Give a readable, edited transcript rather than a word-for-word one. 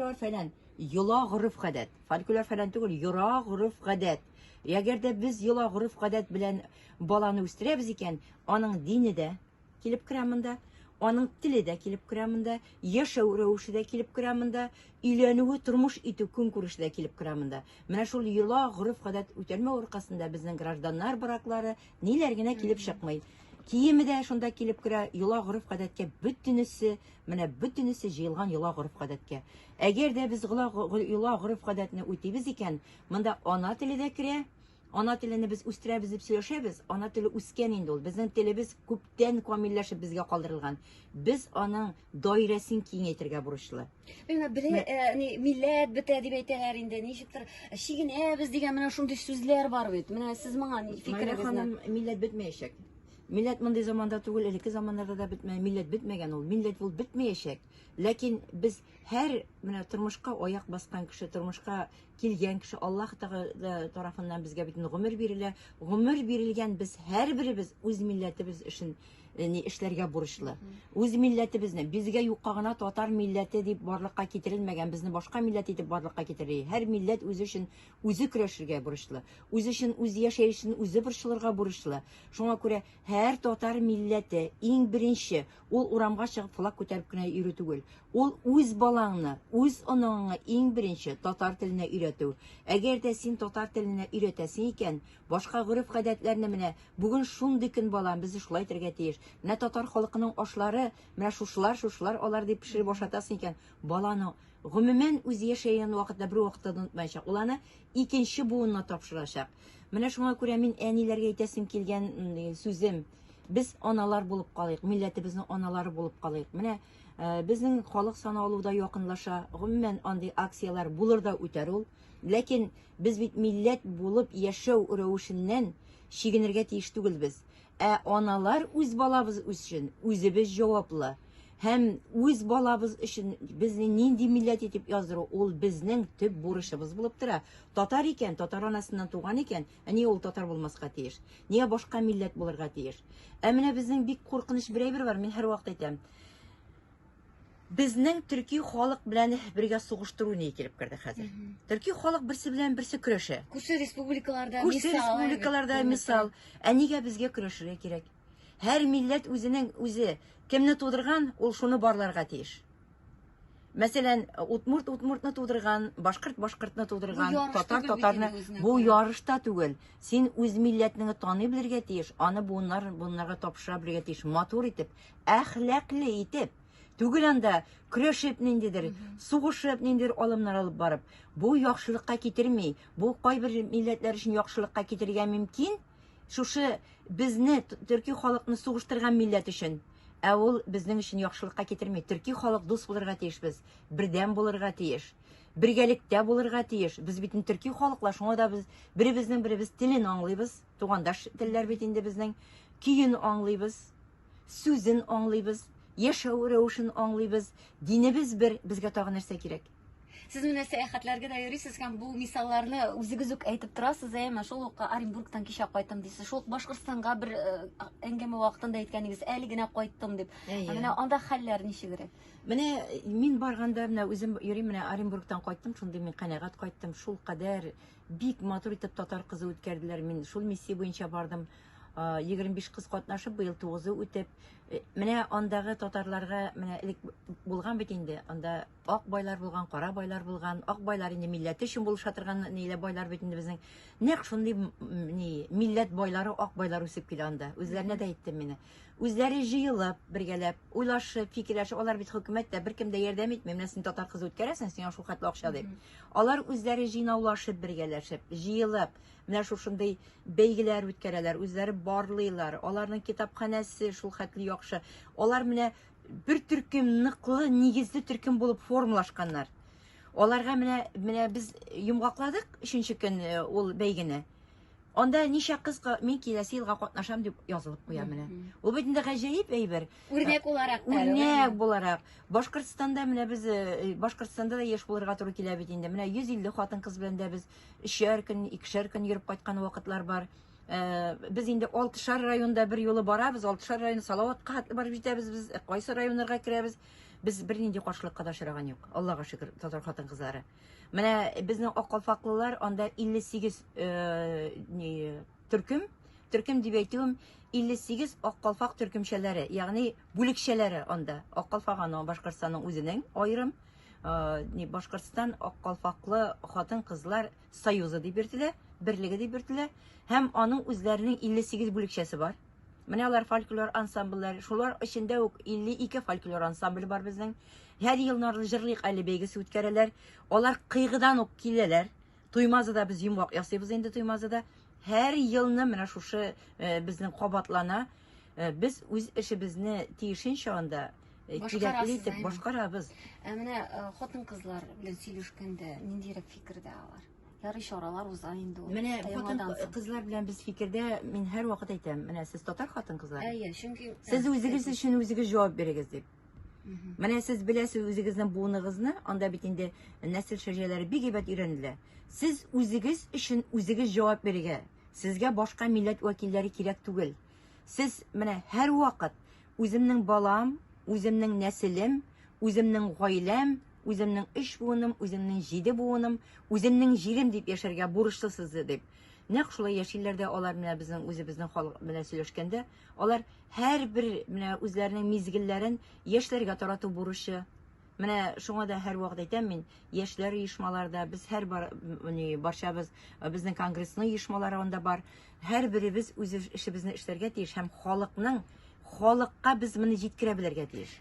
Фәлән, йола гореф-гадәт. Фольклор фәлән түгел, йора гореф-гадәт. Әгәр дә без йола гореф-гадәт белән баланы үстерәбез икән, аның дине дә килеп керә монда, аның теле дә килеп керә монда, яшәү рәвеше дә килеп керә монда, өйләнүе, тормыш итү, көнкүреше дә килеп керә монда. Менә шул йола, гореф-гадәт үтәлмәү аркасында безнең гражданнар браклары ниләр генә килеп чыкмый. Киеме дә шунда килеп керә, йола гореф-гадәткә бөтенесе Менә бөтенесе җыелган йола гореф-гадәткә. Әгәр дә без йола гореф-гадәтне үтибез икән, монда ана теле дә керә. Ана телене без үстерәбез дип сөйләшәбез. Ана теле үскән инде ул. Безнең телебез күптән камилләшеп безгә калдырылган. Без аның даирәсен киңәйтергә бурычлы. Менә белә, э, ни, милләт бетә дип әйтәләр инде. Ничектер чигенәбез дигән менә шундый сүзләр бар бит. Менә сез моңа ни фикерегезне? Ханым, милләт бетмәячәк. Милләт мондый заманда түгел, элекке заманнарда да бетмә, милләт бетмәгән ул, милләт ул бетмәячәк. Ләкин без һәр менә тормышка аяк баскан кеше, тормышка килгән кеше Аллаһ Тәгалә тарафыннан безгә бит гомер бирелә. Гомер бирелгән без һәрберебез үз милләтебез өчен э, ни эшләргә бурычлы. Үз милләтебезне безгә юкка гына татар милләте дип барлыкка китерелмәгән, безне башка милләт итеп барлыкка китерелә. Һәр милләт үзе өчен үзе көрәшергә бурычлы. Үзе өчен үз яшәешен үзе борчылырга бурычлы. Шуңа күрә һәр татар милләте иң беренче ул урамга чыгып флаг күтәреп кенә йөрү түгел. Ул үз балаңны, үз оныгыңны иң беренче татар теленә өйрәтү. Әгәр дә син татар теленә өйрәтәсең икән, башка гореф-гадәтләрне менә бүген шундый көн балам, без шулай итәргә тиеш. Менә татар халкының ашлары, менә шушылар, шушылар алар дип пешереп ашатасың икән, баланы гомумән үзе яшәгән вакытта бер вакытта да онытмаячак. Ул аны икенче буынына тапшырачак. Менә шуңа күрә мин әниләргә әйтәсем килгән сүзем, без аналар булып калыйк, милләтебезнең аналары булып калыйк. Менә э, безнең халык саны алу да якынлаша. Гомумән андый акцияләр булыр да үтәр ул. Ләкин без бит милләт булып яшәү рәвешеннән чигенергә тиеш түгелбез. Ә аналар үз балабыз өчен үзебез җаваплы. Һәм үз балабыз өчен безне нинди милләт итеп яздыру, ул безнең төп бурычыбыз булып тора. Татар икән, татар анасыннан туган икән, ә нигә ул татар булмаска тиеш? Нигә башка милләт булырга тиеш? Ә менә безнең бик куркыныч бер әйбер бар, мин һәрвакыт әйтәм. Безнең төрки халык белән бергә сугыштыру ни килеп керде хәзер. Төрки халык берсе белән берсе көрәшә. Күрше республикаларда мисал. Күрше республикаларда мисал. Ә нигә безгә көрәшергә кирәк? Һәр милләт үзенең үзе кемне тудырган, ул шуны барларга тиеш. Мәсәлән, удмурт удмуртны тудырган, башкорт башкортны тудырган, татар татарны. Бу ярышта түгел. Син үз милләтеңне таный белергә тиеш, аны буыннар буыннарга тапшыра белергә тиеш, матур итеп, әхлаклы итеп. Түгел анда көрәшеп ниндидер, сугышып ниндидер алымнар алып барып. Бу яхшылыкка китерми. Бу кайбер милләтләр өчен яхшылыкка китерергә мөмкин. Шушы безне төрки халыкны сугыштырган милләт өчен. Ә ул безнең өчен яхшылыкка китерми. Төрки халык дус булырга тиеш без, бердәм булырга тиеш. Бергәлектә булырга тиеш. Без бит төрки халыклар, шуңа да без беребезнең беребез телен аңлыйбыз. Тугандаш телләр бит инде безнең. Көен аңлыйбыз, сүзен аңлыйбыз, яшәү рәвешен аңлыйбыз. Динебез бер, безгә тагы нәрсә кирәк? Сез менә сәяхәтләргә дә йөрисез һәм бу мисалларны үзегез үк әйтеп торасыз, әйеме? Шул ук Оренбургтан кичә кайттым дисез, шул ук Башкортстанга бер э, әңгәмә вакытында әйткәнегез, әле генә кайттым дип. Ә менә анда хәлләр ничегрәк? Менә э, мин барганда, менә үзем йөрим, менә Оренбургтан кайттым, шундый мин канәгать кайттым, шул кадәр бик матур итеп татар кызы үткәрделәр. Мин шул миссия буенча бардым. 25 кыз катнашып, быел 9-ы үтеп. Э, менә андагы татарларга менә элек булган бит инде, анда Ак байлар булган, кара байлар булган. Ак байлар инде милләте өчен булыша торган ниле байлар бит инде безнең. Нәкъ шундый ни милләт байлары, ак байлар үсеп килә анда. Үзләренә дә әйттем мине. Үзләре җыелып, бергәләп, уйлашып, фикерләшеп, алар бит хөкүмәт тә беркем дә ярдәм итми. Менә син татар кызы үткәрәсең, сиңа шул хәтле акча дип. Алар үзләре җыйнаулашып, бергәләшеп, җыелып, менә шушындый бәйгеләр үткәрәләр, үзләре барлыйлар. Аларның китапханәсе шул хәтле яхшы. Алар менә бер төркем ныклы нигезле төркем булып формалашканнар. Аларга менә менә без йомгакладык өченче көн э, ул бәйгене. Анда ничә кыз мин киләсе елга катнашам дип язылып куя менә. Ул бит инде гаҗәеп әйбер. Үрнәк буларак та. Үрнәк буларак. Башкортстанда менә без э, Башкортстанда да яшь булырга туры килә бит инде. Менә 150 хатын-кыз белән дә без өчәр көн, икешәр көн йөреп кайткан вакытлар бар. Э, без инде алтышар районда бер юлы барабыз, алтышар район Салаватка хәтле барып җитәбез без, э, кайсы районнарга керәбез. Без бернинди каршылыкка да очраган юк. Аллага шөкер, татар хатын-кызлары. Менә безнең ак калфаклылар анда 58 э, ни, төркем, төркем дип әйтүем 58 ак калфак төркемчәләре, ягъни бүлекчәләре анда. Ак калфак аны Башкортстанның үзенең аерым э, ни Башкортстан ак калфаклы хатын-кызлар союзы дип йөртелә, берлеге дип йөртелә һәм аның үзләренең 58 бүлекчәсе бар. Менә алар фольклор ансамбльләр, шулар эчендә үк 52 фольклор ансамбле бар безнең. Һәр елны алар җырлыйк әле бәйгесе үткәрәләр. Алар Кыйгыдан ук киләләр. Туймазыда без йомгак ясыйбыз инде Туймазыда. Һәр елны менә шушы э, безнең кабатлана. Э, без үз эшебезне тиешенчә анда э, кирәкле итеп башкарабыз. Ә менә хатын-кызлар белән сөйләшкәндә ниндирәк фикердә алар? Ярый чаралар уза инде ул. Менә хатын кызлар белән без фикердә, мин һәрвакыт әйтәм, менә сез татар хатын-кызлары. Әйе, чөнки сез үзегез өчен үзегез җавап бирегез дип. Менә сез беләсез үзегезнең буыныгызны, анда бит инде нәсел шәҗәрәләре бик әйбәт өйрәнелә. Сез үзегез өчен үзегез җавап бирергә. Сезгә башка милләт вәкилләре кирәк түгел. Сез менә һәрвакыт үземнең балам, үземнең нәселем, үземнең гаиләм, үземнең өч буыным, үземнең җиде буыным, үземнең җирем дип яшәргә бурычлысыз дип. Нәкъ шулай яшиләр дә алар менә безнең үзебезнең халык белән сөйләшкәндә, алар һәрбер менә үзләренең мизгелләрен яшьләргә тарату бурычы. Менә шуңа да һәрвакыт әйтәм мин, яшьләр оешмаларда без һәр бар, ни, барчабыз, безнең конгрессның оешмалары анда бар. Һәрберебез үз эшебезне эшләргә тиеш һәм халыкның халыкка без моны җиткерә белергә тиеш.